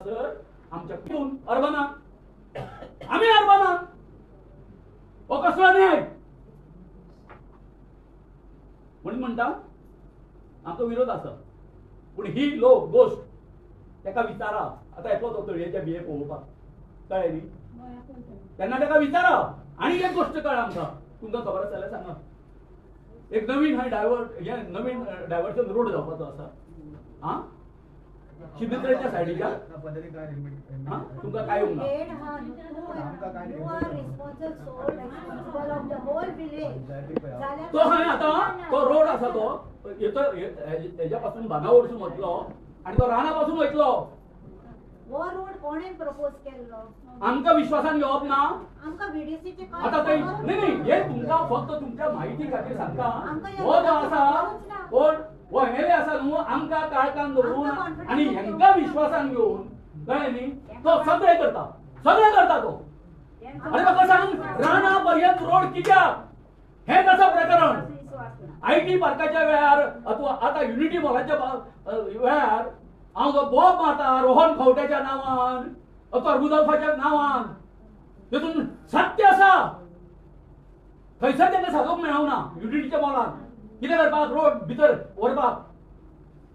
म्हणसर आमच्या अर्बना आमी अर्बना हो कसलो न्याय म्हणून म्हणटा आमचो विरोध आसा. पूण ही लोक गोश्ट ताका विचारा. आतां येतलो तो तळयेच्या बिये पळोवपाक कळ्ळें न्ही तेन्ना ताका विचारा. आनी एक गोश्ट कळ्ळा आमकां तुमकां खबर आसा जाल्यार सांगा. एक नवीन हय डायवर्ट हे नवीन डायवर्शन रोड जावपाचो आसा आं शिबित्राच्या सायडीच्या तुमकां काय येवंक ना. तो हय आतां तो रोड आसा तो येतो हेज्या पासून बांदावळसून वतलो आनी तो राना पासून वयतलो. हो रोड कोणें प्रपोज केल्लो आमकां विश्वासान घेवप ना. आतां ते न्ही न्ही हे तुमकां फक्त तुमच्या माहिती खातीर सांगता. हो जो आसा कोण हो एमएलए आसा न्हू आमकां काळखान दवरून आनी हेंकां विश्वासान घेवन कळ्ळें न्ही तो सगळें करता सगळें करता तो. आनी म्हाका सांग राना पर्यंत रोड कित्याक हें ताचो प्रकरण. IT पार्काच्या वेळार अथवा आतां युनिटी मॉलाच्या वेळार हांव जो बॉब मारता रोहन खंवट्याच्या नांवान अथवा रुदल्फाच्या नांवान तितून सत्य आसा. थंयसर तांकां सादोवंक मेळना युनिटीच्या मॉलान कितें करपाक रोड भितर व्हरपाक.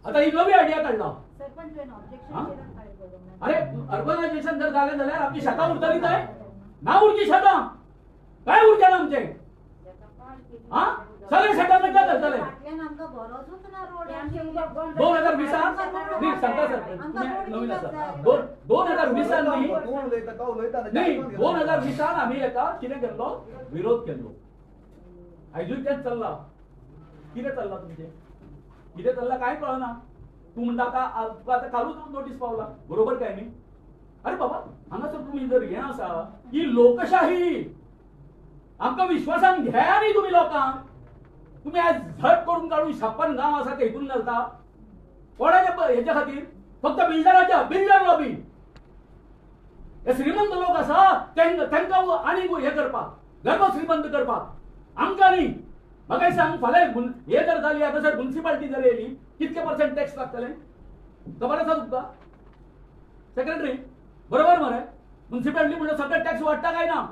आतां ही नवी आयडिया काडला. अरे अर्बनायझेशन जर जालें जाल्यार आमची शेतां उरतली काय ना उरची शेतां काय उरचें ना आमचें आं सगळे शेतां कशें करतले. 2020 न्ही सांगता सर नवीन आसा 2020 न्ही न्ही 2020 आमी एका कितें केल्लो विरोध केल्लो. आयजूय तेंच चल्लां. कितें चल्लां तुमचें कितें चल्लां कांय कळना. तूं म्हणटा आतां तुका आतां कालूच नोटीस पावला बरोबर काय न्ही. अरे बाबा हांगासर तुमी जर हें आसा ही लोकशाही आमकां विश्वासान घेया न्ही तुमी लोकांक. तुमी आज झट करून काडून 56 गांव आसा ते हितून घालता कोणाच्या हेच्या खातीर फक्त बिल्डराच्या बिल्डर लॉबी हे श्रीमंत लोक आसा तांकां आनी हे करपाक गर्भ श्रीमंत करपाक आमकां न्ही. म्हाका सांग फाल्यां हे जर जाली आतां जर मुन्सिपालिटी जर येयली कितके पर्संट टॅक्स लागतले खबर आसा तुमकां सेक्रेटरी बरोबर मरे. मुन्सिपालिटी म्हणल्यार सगळे टॅक्स वाडटा काय ना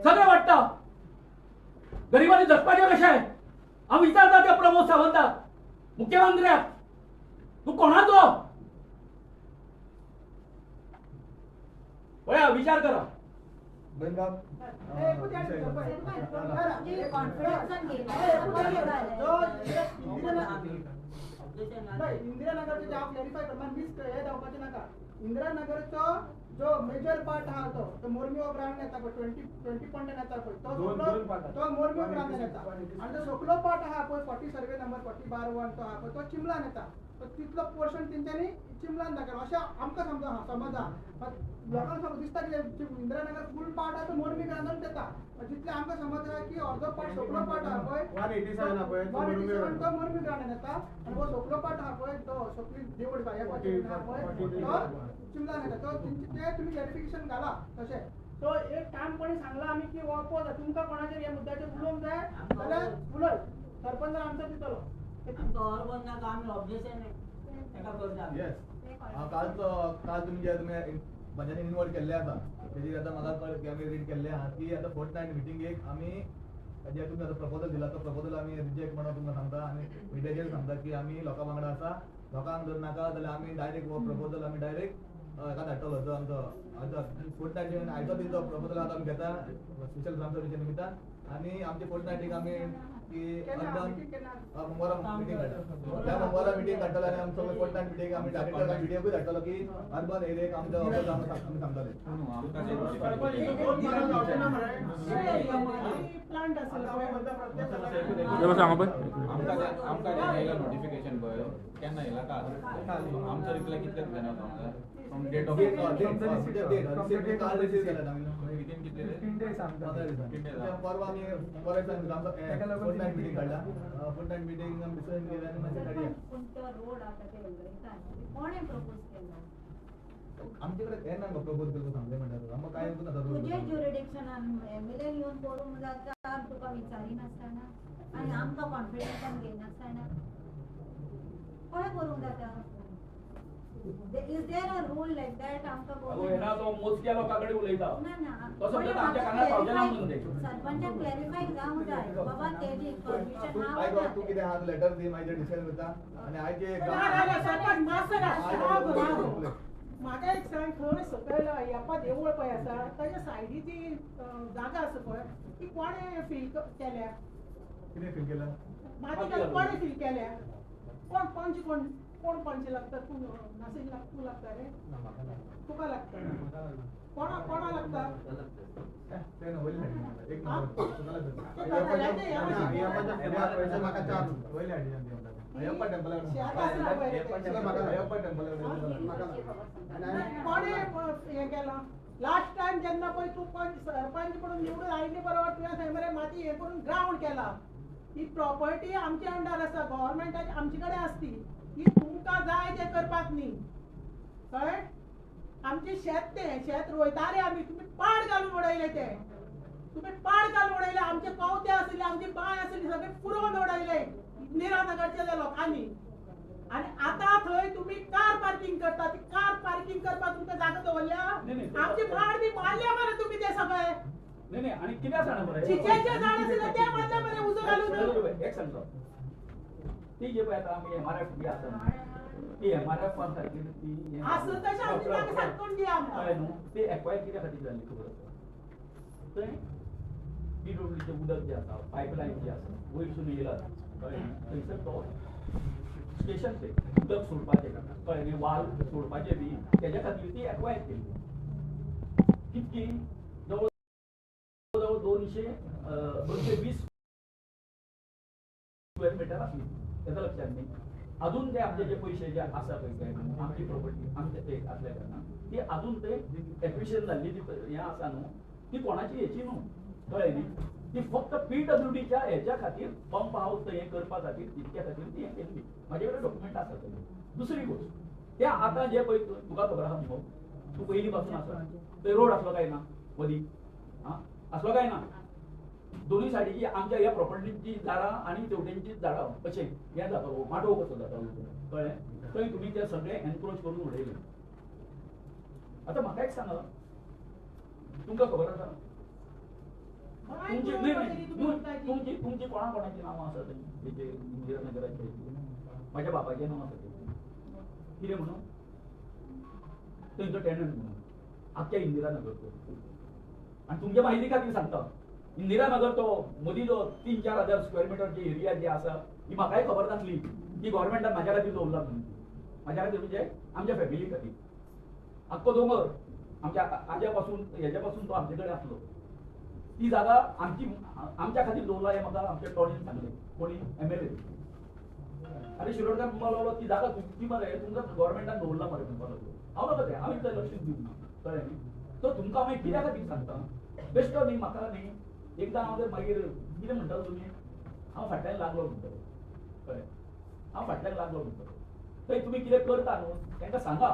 सगळे वाडटा. गरिबांनी जगपाचें कशें हांव विचारता त्या प्रमोद सावंताक मुख्यमंत्र्याक तूं कोणाचो पळया विचार करा. इंदिरा नगरचो हांव क्लॅरिफाय करता मीस हें जावपाचें नाका. इंदिरा नगरचो जो मेजर पार्ट आहा तो मोरमियो ग्रांड येता पळय 20 पॉयंटान येता पळय तो तो मोरमियो ग्रांडान येता आनी तो सोकलो पार्ट आहा पळय 40 सर्वे नंबर 40/1 तो आहा पळय तो चिमलान येता. तो तितलो पोर्शन तेंच्यांनी चिमलान दाखयला अशें आमकां समज समज आहा. लोकांक दिसता की इंदिरा नगर फूल पार्ट आहा तो मोरमी ग्रांडान येता. जितलें आमकां समज आहा की अर्दो पार्ट सोकलो पार्ट आहा पळय 187 तो मोरमी ग्रांडान येता आनी हो सोकलो पार्ट आहा पळय तो सोकली देवूळ आहा पळय तो चिमलान येता. तो ते तुमी क्लॅरिफिकेशन घाला तशें. सो एक ठामपणी सांगलां आमी की हो अपोज तुमकां कोणाचेर ह्या मुद्द्याचेर उलोवंक जाय जाल्यार उलय सरपंचान आन्सर दितलो. काल तुमी जे तुमी पंचायतीन इन्वॉल्व केल्ले आसा तेजेर आतां म्हाका कळ्ळें की आमी रीड केल्ले आहा की आतां फोर्थ नायट मिटिंगेक आमी जे तुमी आतां प्रपोजल दिला तो प्रपोजल आमी रिजेक्ट म्हणून तुमकां सांगता आनी मिडियाचेर सांगता की आमी लोकां वांगडा आसा. लोकांक जर नाका जाल्यार आमी डायरेक्ट हो प्रपोजल आमी डायरेक्ट हेका धाडटलो जो आमचो आतां फोर्थ नायट आयचो दीस जो प्रपोजल आतां आमी घेता स्पेशल ग्रामसभेच्या निमित्तान आनी आमचे फोर्थ नायटीक आमी की अर्बन मंगळवारा मिटींग काडटा त्या मंगळवारा मिटींग काडटलो आनी आमचो फोर्थ नायट मिटींग आमी डायरेक्ट मिडियाकूय धाडटलो की अर्बन एरियेक आमचो आमी सांगतले. आमकां येयला नोटिफिकेशन पळय केन्ना येयला काल आमचो रिप्लाय कितले दिसांनी वता from date of call receive केला आमी विदिन कितले 15 days परवा आमी परवा फोर्थ नायट मिटींग काडला. फोर्थ नायट मिटींग आमी डिसिजन केलें आनी मातशें काडया. पूण तो रोड आतां ते उलयता कोणें प्रपोज केलो आमचे कडेन हें ना गो प्रपोज केल्लो सांगलें म्हणल्यार आमकां कांय ना. तुजे ज्युरिडिक्शनान एमएलए येवन करूंक जाता तुका विचारिनासतना आनी आमकां कॉन्फिडन्सान घेयनासतना कशें करूंक जाता. Is there a rule like that आमकां येना तो मोजक्या लोकां कडेन उलयता. ना ना तो समजा आमच्या कानार पावचें ना म्हणून ते सरपंचाक क्लॅरिफाय जावंक जाय बाबा तेजी परमिशन आहा. तूं कितें आहा लेटर दी मागीर डिसायड करता. आनी आयचे सरपंच मातसो म्हाका एक सांग, थंय सकयल अय्यप्पा देवूळ पळय आसा ताच्या सायडी जी जागा आसा पळय ती कोणें फील केल्या? कितें फील केल्या? माती कोणें फील केल्या? कोण पंच कोण कोण पंच लागता? तूं नासीक तूं लागता रे? तुका लागता? कोणा कोणा लागता? कोणें हें केलां? लास्ट टायम जेन्ना पळय तूं पंच सरपंच म्हणून निवडून आयिल्ले बरोबर तुवें थंय मरे माती हें करून ग्रावंड केला. ही प्रॉपर्टी आमच्या अंडर आसा, गव्हर्मेंटाची आमचे कडेन आसती, ही तुमकां जाय तें करपाक न्ही. कळ्ळें? आमचें शेत तें शेत रोयता रे आमी, तुमी पाड घालून उडयलें तें, तुमी पाड घालून उडयलें. आमचे कवते आशिल्ले, आमची बांय आशिल्ली, सगळें पुरोवन उडयलें इंदिरा नगरच्या लोकांनी. आनी आतां थंय तुमी कार पार्किंग करता, ती कार पार्किंग करपाक तुमकां जागा दवरल्या? आमची भाड बी मारल्या मरे तुमी ते सगळे. नाही नाही आणि कितें आसा मरे चिचेचे झाड आशिल्ले ते मारले मरे उजो घालून. एक सांगता ती जे पळय आतां आमी एमआरएफ बी आसा ती एमआरएफ खातीर ती आसा तशें आमची जागा सारकोवन दिया आमकां. कळ्ळें न्हू? ती एक्वायर कित्या खातीर जाल्ली खबर आसा? थंय पीडब्ल्यूडीचें उदक जें आसा, पायपलायन जी आसा वयरसून येयला, कळ्ळें न्हू? थंयसर तो स्टेशन तें उदक सोडपाचें, कळ्ळें न्ही, वाल सोडपाचें बी तेज्या खातीर ती एक्वायर केल्ली. कितकी जवळ जवळ 220 स्क्वेअर मिटर आसली. तेका लक्षात न्ही. अजून ते आमचे जे पयशे जे आसा पळय आमची प्रॉपर्टी आमचे ते आसल्या कारणान ती अजून ते एक्विशन जाल्ली ती हें आसा न्हू ती कोणाची हेची न्हू, कळ्ळें न्ही? ती फक्त पीडब्ल्यूडीच्या हेच्या खातीर पंप हावस हें करपा खातीर तितक्या खातीर ती हें केल्ली. म्हाजे कडेन डॉक्युमेंट आसा ते. दुसरी गोश्ट ते आतां जे पळय तुका खबर आसा मगो, तूं पयलीं पासून आसा थंय रोड आसलो काय ना मदीं? आं आसलो काय ना? दोनूय सायडीची आमच्या ह्या प्रॉपर्टीची झाडां आनी तेवटेनची झाडां अशें हें जातालो माटोव कसो जातालो, कळ्ळें? थंय तुमी ते सगळें एनक्रोच करून उडयलें. आतां म्हाका एक सांगा, तुमकां खबर आसा तुमची तुमची तुमची कोणा कोणाची नांवां आसा थंय हेजे इंदिरा नगराचे? म्हाज्या बापाचें नांव आसा थंय. कितें म्हणून? थंयचो टेनंट म्हणून आख्ख्या इंदिरा नगरचो. आनी तुमच्या म्हायती खातीर सांगता, इंदिरा नगर तो मदीं जो 3-4 हजार स्क्वेअर मिटरची एरिया जी आसा ही म्हाकाय खबर नासली की गव्हर्मेंटान म्हाज्या खातीर दवरला म्हणून. म्हाज्या खातीर म्हणजे आमच्या फॅमिली खातीर. आख्खो दोंगर आमच्या आज्या पासून हेज्या पासून तो आमचे कडेन आसलो. ती जागा आमची आमच्या खातीर दवरला हें म्हाका आमच्या टोणीन सांगलें. कोणी? MLA. आनी शिरोडकार म्हणपाक लागलो ती जागा तुमची मरे, तुमकां गव्हर्मेंटान दवरला मरे म्हणपाक लागलो. हांव नाका तें, हांव इतलें लक्ष दिवंक ना, कळ्ळें न्ही? सो तुमकां हांव कित्या खातीर सांगता बेश्टो न्ही, म्हाका न्ही एकदां हांव जर मागीर कितें म्हणटालो तुमी, हांव फाटल्यान लागलो म्हणटलो, कळ्ळें? हांव फाटल्यान लागलो म्हणटलो. थंय तुमी कितें करता न्हू तांकां सांगा.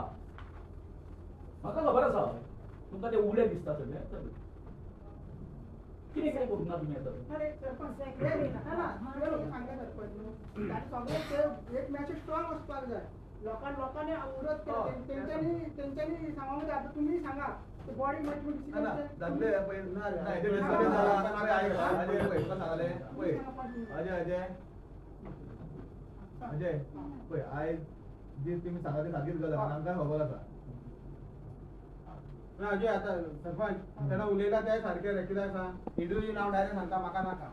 म्हाका खबर आसा तुमकां तें उगडें दिसता सगळें, कितें कितें करूंक ना तुमी आतां? सगळें एक मॅसेज स्ट्रॉंग वचपाक जाय. लोकांनी लोकांनी विरोध केला तेंच्यांनी तेंच्यांनी सांगूंक जाय. आतां तुमी सांगा बॉडी अजय पळय आयज जी तुमी सांगा ती सारकीच गजाल आमकां खबर आसा. ना अजय आतां सरपंच तेन्ना उलयला तें सारकें रे. कित्याक सांग इंडिविज्युअल नांव डायरेक्ट सांगता म्हाका नाका.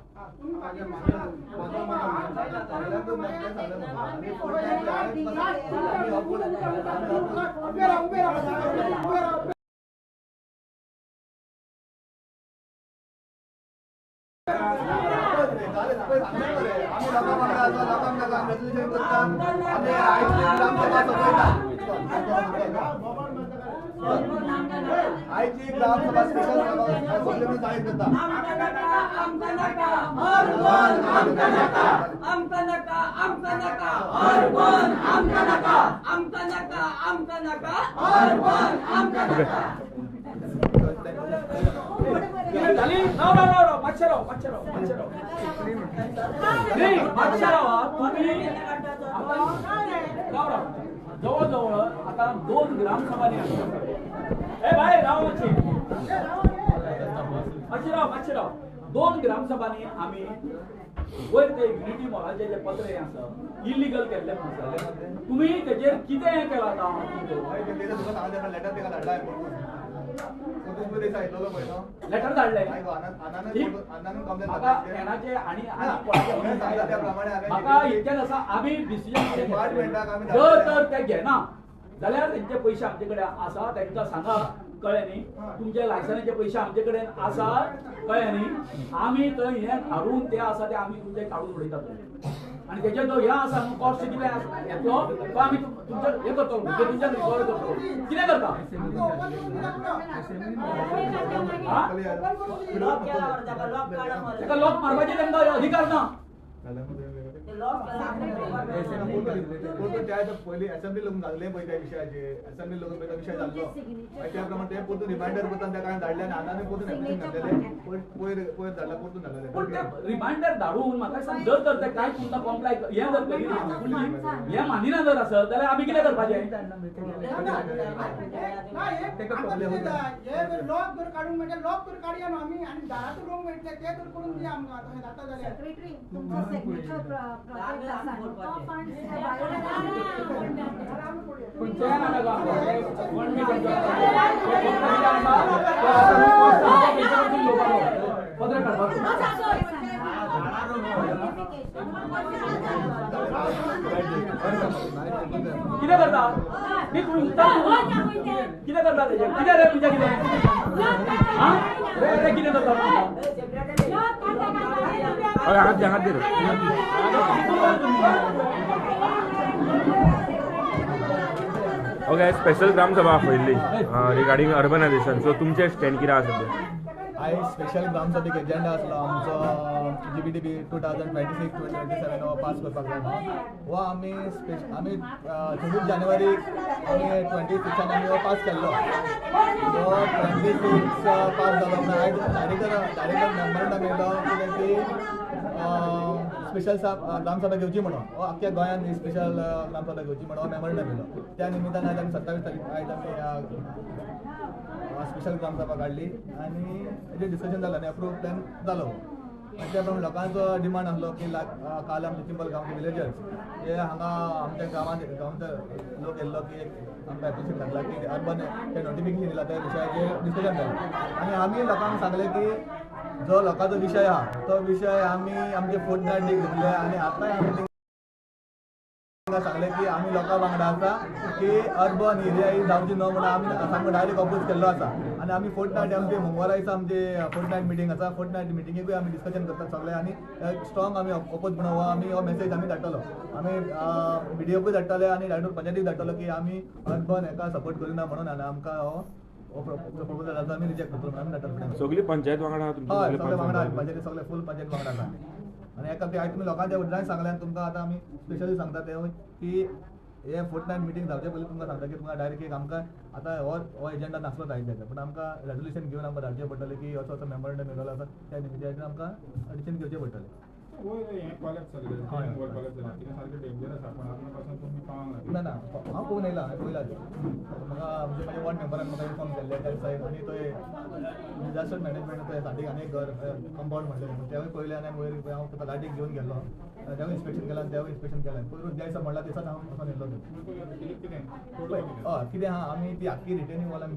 आयची ग्रामसभा स्पेशल सभा जाहीर करता. जवळ जवळ आता 2 ग्रामसभांनी ए बाय राव मातशी मातशी राव मातशी राव 2 ग्रामसभांनी आमी वयर ते युनिटी मॉलाचे जे पत्र हे आसा इलिगल केल्ले आसा तुमी तेजेर कितें हें केलां आतां? लेटर धाडले म्हाका एनाचे आनी म्हाका इतकेंच आसा आमी डिसिजन जर तर ते घेना जाल्यार तेंचे पयशे आमचे कडेन आसा तांकां सांगा कळ्ळें न्ही तुमचे लायसनाचे पयशे आमचे कडेन आसा कळ्ळें न्ही आमी थंय हें हाडून ते आसा ते आमी तुमचे काडून उडयतात आनी तेजे जो हें आसा न्हू कॉस्ट कितें येतलो तो आमी तुमच्या हें करतलो तुमच्यान रिकवर करतलो. कितें करता ताका लॉक मारपाचे तांकां अधिकार ना. पयली असेंब्ली लोक जाल्ले पळय त्या विशयाचेर असेंब्ली लोक त्या विशय जाल्लो त्या प्रमाणे ते परतून रिमायंडर करता त्या कांय धाडले आनी आनानूय परतून एप्लिकेशन घातलेले पयर पयर धाडला परतून धाडलेले. पूण ते रिमायंडर धाडून म्हाका सांग जर तर ते कांय तुमकां कॉम्प्लाय हें जर करिना हें मानिना जर आसत जाल्यार आमी कितें करपाचें? लॉक जर काडून म्हणजे लॉक तर काडया न्हू आमी आनी दाराचो रूम मेळटले ते तर करून दिया आमकां तशें जाता जाल्यार. सेक्रेटरी तुमचो सिग्नेचर प्रोजेक्ट आसा न्हू तो फंड्स कितें करता कितें करता तेजें कितें रे तुमचें कितें आं रे कितें करता? ओके, स्पेशल ग्रामसभा आपयल्ली रिगार्डिंग अर्बनायझेशन, सो तुमचें स्टँड कितें आसा सद्या? आयज स्पेशल ग्रामसभेक एजेंडा आसलो आमचो GBDB 2026-2027 हो पास करपाक जाय म्हणून. हो आमी आमी 26 जानेवारीक आमी 26 आमी हो पास केल्लो. हो 26 पास जालो म्हणून आयज डायरेक्टर मेमोरंडम येयलो कितें की स्पेशल ग्रामसभा घेवची म्हणून हो आख्ख्या गोंयांत ही स्पेशल ग्रामसभा घेवची म्हणून हो मेमोरंडम येयलो. त्या निमित्तान आयज आमी 27 तारीख आयज आमी स्पेशल ग्रामसभा काडली आनी हेजेर डिस्कशन जालें आनी अप्रूव प्लॅन जालो. आनी त्या प्रमाणे लोकांचो डिमांड आसलो की काल आमचे चिंबल गांवचे विलेजर्स हे हांगा आमच्या गांवांत गांवचो लोक येयल्लो की आमकां एप्लिकेशन घातला की अर्बन ते नोटिफिकेशन दिलां त्या विशयाचेर डिस्कशन जालें आनी आमी लोकांक सांगलें की जो लोकांचो विशय आहा तो विशय आमी आमचे फोर्थ नायटीक घेतले आनी आतांय आमी सांगलें की आमी लोकां वांगडा आसा की अर्बन एरिया ही जावची न्हू म्हणून आमी सामको डायरेक्ट अपोज केल्लो आसा. आनी आमी फोर्थ नायट आमचे मंगळवारा दिसा आमचे फोर्थ नायट मिटींग आसा. फोर्थ नायट मिटिंगेकूय आमी डिस्कशन करतात सगळे आनी स्ट्रॉंग आमी अपोज म्हणून हो आमी हो मेसेज आमी धाडटलो. आमी बिडिओकूय धाडटले आनी डायरेक्ट पंचायतीक धाडटलो की आमी अर्बन हेका सपोर्ट करिना म्हणून आनी आमकां हो प्रपोजल आसा आमी रिजेक्ट करतलो म्हणून आमी धाडटले. सगळी पंचायत वांगडा? हय, सगळे वांगडा पंचायती सगळे फूल पंचायत वांगडा आसा. आनी एका ते आयज तुमी लोकांच्या वटल्यान सांगलें आनी तुमकां आतां आमी स्पेशली सांगता तें की हे फोर्थ नायट मिटींग जावचे पयलीं तुमकां सांगता की तुमकां डायरेक्ट एक आमकां आतां हो एजेंडा नासलो जायत जाता पूण आमकां रेजोल्युशन घेवन आमकां धाडचें पडटलें की असो असो मेमोरंडम येयलेलो आसा त्या निमित्तान आमकां डिसिजन घेवचें पडटलें. ना ना हांव पळोवन येयला, हांवें पळयला म्हाका म्हणजे म्हाज्या वॉर्ड मेंबरान म्हाका इन्फॉर्म केल्लें त्या दिसा आनी थंय डिजास्टर मॅनेजमेंट थंय साडीक आनी एक घर कंपावंड म्हणलें तेवूय पळयलें आनी वयर हांव तलाटीक घेवन गेल्लो तेवूय इन्स्पेक्शन केलां आनी तेवूय इन्स्पेक्शन केलें पयर ज्या दिसा म्हणला दिसाच हांव वचोन येयल्लो थंय. हय कितें आहा आमी ती आख्खी रिटर्निंग वॉल आमी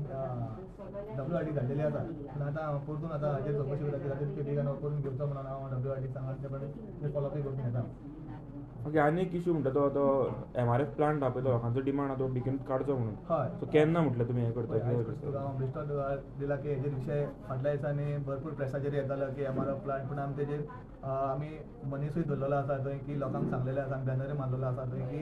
WRD धाडलेली आसा पूण आतां परतून आतां हाजेर चवकशी करता की तातूंत तितके बेगीन करून घेवचो म्हणून हांव WRD सांगला ते प्रमाणे फॉलोअपूय करून घेता. ओके, आनी एक इशू म्हणटा तो तो MRF plant आहा पळय तो लोकांचो डिमांड आहा तो बेगीन काडचो म्हणून. हय, सो केन्ना म्हटलें तुमी हें करता? हांव बेश्टो दिला की हेजेर विशय फाटल्या दिसांनी भरपूर प्रेसाचेर येतालो की MRF plant पूण आमी तेजेर आमी मनीसूय दवरलेलो आसा थंय की लोकांक सांगलेलें आसा आमी बॅनरूय मारलेलो आसा थंय की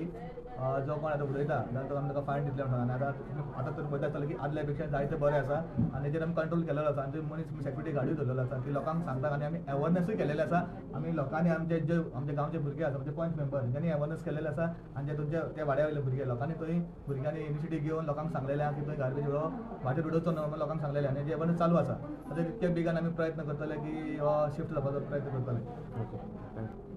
जो कोण आतां उडयता जाल्यार तो आमी ताका फायन दितले म्हणून. आनी आतां आतां तर पळयता आसतलें की आदल्या पेक्षा जायते बरें आसा आनी तेजेर आमी कंट्रोल केलेलो आसा आनी थंय मनीस सेक्युरिटी गार्डूय दवरलेलो आसा की लोकांक सांगता आनी आमी एवरनेसूय केलेलें आसा. आमी लोकांनी आमचे जे आमच्या गांवचे भुरगे आसा म्हणजे पंच मेंबर तेंच्यांनी एवरनेस केलेलें आसा आनी जे तुमच्या त्या वाड्या वयले भुरगे लोकांनी थंय भुरग्यांनी इनिशिएटीव घेवन लोकांक सांगलेलें आहा की थंय गार्बेज उडोवप वाटेर उडोवचो न्हू म्हणून लोकांक सांगलेलें आनी जे एवरनेस चालू आसा. आतां तितके बेगीन आमी प्रयत्न करतले की हो शिफ्ट जावपाचो प्रयत्न करतले. Okay, thank you.